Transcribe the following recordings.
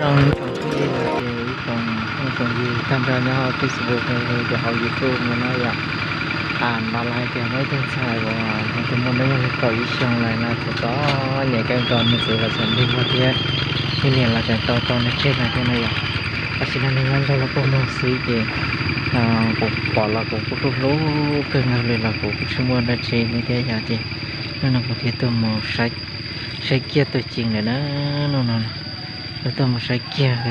Ib tsoom phooj ywg los ces ib tsoom phooj tsoom ywg tag nrho nyob hauv Facebook los yog hauv YouTube no na yom. Npaj los hais tias muaj ib tug ntxhais uas nws twb muaj hnub nyoog li kaum ib xyoos lawm no, txom txom nyem kawg nkaus, nws txiv los tseem ntig nkaus thiab, nws niam los tseem tau tso nws tseg lawm thiab na yom. Tam sim no nws nyob nrog luag pog mloog xwb ces kuv pom los kuv kuj hlub hlub kawg nkaus li los kuv kuj tsis muaj dab tsi li thiab yom, ces hnub no kuv thiaj tuaj mus saib kiag tuaj ceev lawm na. Hnub no kuv tuaj mus saib kiag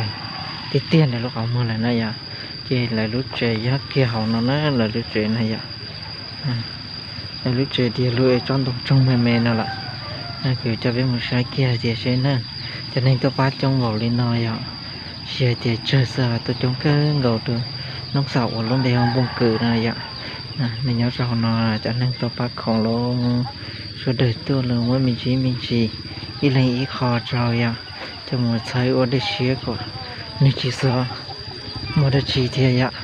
tiag tiag ntawm lub qhov muag lawm na yom. Ces lawv lub tsev nyob kiag hauv no na, lawv lub tsev na yom. Lawv lub tsev tiag lub es tsob ntoo tsoog me me no lawm. Kuv coj peb mus saib kiag tias seb na, cov neeg tuaj pab coob npaum li no yom. Tsis hais tias tsawg xwb, tuaj coob kawg nkaus rau Noob Xaus uas lub npe hu Npooj Kwm no yom. Nws nyob rau hauv no, cov neeg tuaj pab khoom los sawv daws tuaj los muab me ntsis me ntsis, ib leeg ib qho rau yom, coj mus txhawb ua dej siab kom nws tsis txhob muaj dab tsi thiab yom.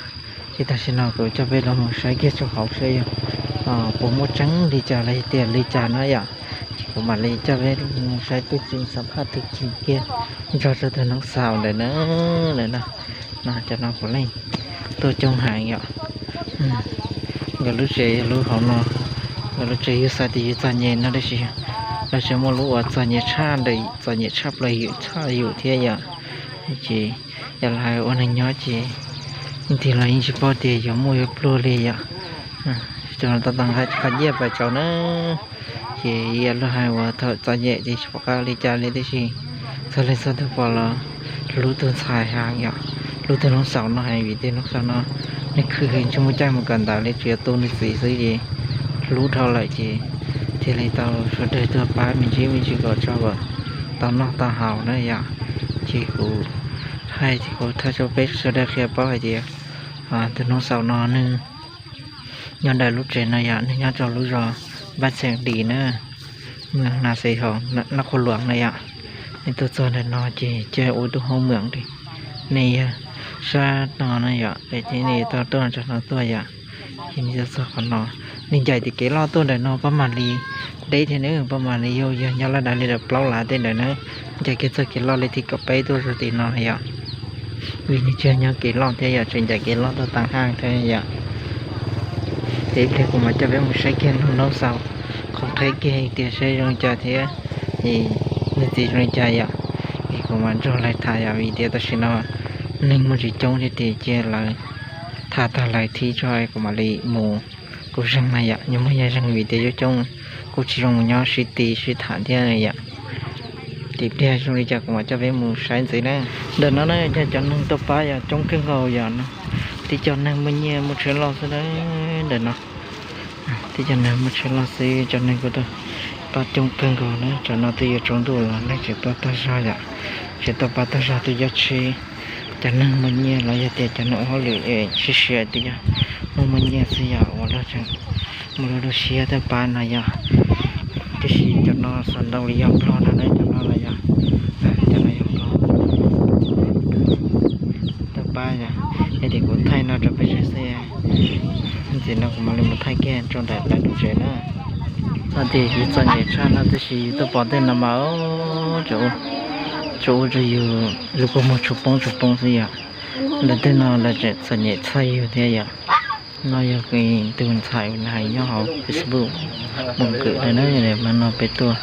Ces tam sim no kuv coj peb los mus saib kiag rau hauv seb yog puas muaj tseeb li cas los yog tias li cas na yom. Ces kuv mam li coj peb mus saib tuaj ceev xam phaj tuaj ceev kiag nrog rau tus Noob Xaus ntawm na, ntawm no. No cov no puav leej tuaj coob heev yom. Nkawd lub tsev yog lub hauv no, nkawd lub tsev yus xav tias yus txom nyem no tab sis lawv tseem muaj lub uas txom nyem tshaj ntawm, txom nyem tshaj plaws yus tshaj yus thiab yom. Ces yog lawv hais ua neeg nyob ces ntiag los yeej tsis paub tias yuav muaj yuav pluag li yom. Tau tau nqa qhov ciaj pais tsaus na, ces yog lawv hais uas thaum txom nyem ces tsis pom qab li cas li tab sis txog leej txhua tus pom los hlub tus ntxhais heev yom, hlub tus Noob Xaus no heev vim tus Noob Xaus no nws khwv heev tsis muaj caij mus kawm ntawv li tsuas yog tu nws txiv xwb ces hlub dhau lawm ces thiaj li tau sawv daws tuaj pab me ntsis me ntsis kom tso kom tau noj tau haus na yom. Ces kuv hais ces kuv thov rau peb sawv daws qhia paub hais tias tus Noob Xaus no nws nyob ntawm lub tsev no yom, nws nyob rau lub zos Npab Xeem Dim na, mws Nas Xes Hos, Nab Qhua Luam na yom. Nws tuaj txog ntawm no ces cia ua tus hoob mws li. Nej yog sab no na yom, ces nej tau tuaj nram no tuaj yom. Ces nej tuaj txog qhov no, nej ncaim tias kev loj tuaj ntawm no pab mam li deb thiab na, pab mam li yog nyob lawm dav li lawm plaub lav tej ntawd na. Ncaim kiag txog kev loj li thib kaum peb tuaj rau tim no yom. Vim nws tsis nyob kev loj thiab yom, tseem ncaim kev loj tuaj tag haj thiab yom. Ces ib pliag kuv mam coj peb mus saib kiag nraum Noob Xaus qhov qheb kiag tias saib zoo li cas thiab nws txiv zoo li cas yom. Es kuv mam nrog lawv tham yom, vim tias tam sim no neeg muaj tsis coob thiab ces cia lawv tham tag lawv thib tso kuv mam li mus kuv zeeg na yom. Nyob muaj yaj zeeg vim tias yuav coob kuj tsis zoo mus nyob sib ti sib tham thiab yom. Ces ib pliag zoo li cas kuv mam coj peb mus saib ntxiv na. Ntawm no na yog cov neeg tuaj pab yom, coob kawg nkaus yom no. Tib co neeg muaj nyiaj muaj tsheb loj xwb na ntawm no. Tib co neeg muaj tsheb loj xwb, cov neeg kuj tuaj pab coob kawg nkaus na. Cov no twb yuav tsaus ntuj los neeg tseem tuaj tag zog yom, tseem tuaj pab tag zog twb cov tsheb. Cov neeg muaj nyiaj los yog tias cov neeg ua hauj lwm siab siab twb yog muaj muaj nyiaj xwb yom, uas luag tseem muaj lub lub siab tuaj pab no yom. Tiam sis cov no xav ntau li yog nplog no na, cov no los yog, cov no yog nplog tuaj pab yom. Yog tias kuv thaij no rau peb saib xwb, ntxiv no kuv mam li mus thaij kiag rau ntawm lawv lub tsev na. No ces yus txom nyem tshaj no tab sis yus tuaj pom tej no mas tsuas ua rau yus lub kua muag tshua poob tshua poob xwb yom. Lawv tej no lawv tseem txom nyem tshaj yus thiab yom. No yog tus ntxhais hais nyob hauv Facebook Npooj Kwm na, mas no peb tuaj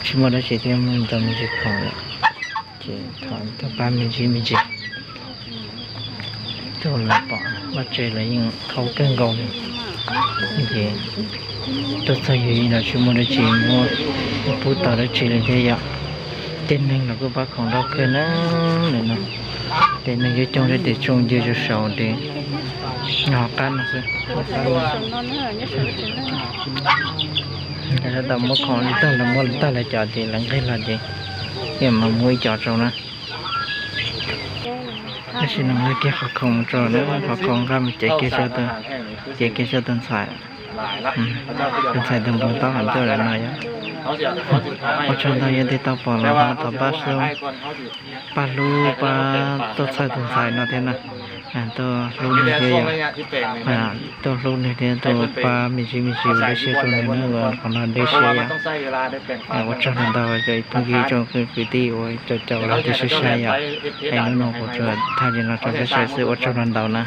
tsis muaj dab tsi thiab, muaj ntau me ntsis khoom lawm, ces thov tuaj pab me ntsis me ntsis. Tuaj lawv pom vaj tsev lawv yeej thaub kawg nkaus li, ces tuaj txog yus los tsis muaj dab tsi muab pub tau dab tsi li thiab yom. Tej neeg los kuj pab khoom nrog kawg na, ntawm no tej neeg coob coob thiab, tes tsoo ncig rau saud tes nyob qab no xwb. Lawv tau muab khoom li tag, lawv muab li tag lawv cov ces lawv nqeg los ces yeej mas muab ib co rau na. Tab sis nws muab kiag qhov khoom mus rau na, qhov khoom nqa mus cev kiag, cev kiag rau tus ntxhais, tus ntxhais tus npog taub hau tuaj lawm no yom. Ua tsaug ntau yog tig tau pom los ho thov pab subscribe, pab hlub, pab tuaj txhawb tus ntxhais no thiab na. Tuaj hlub nws thiab yom, tuaj hlub nws thiab tuaj pab me ntsis me ntsis ua dej siab rau nws na, qhov no dej siab yom. Ua tsaug ntau ntau cov phooj ywg tsoom kwv tij uas caum caum los twb sib sai yom. Es hnub no kuv tsuas thaij li no rau peb saib xwb, ua tsaug ntau ntau na.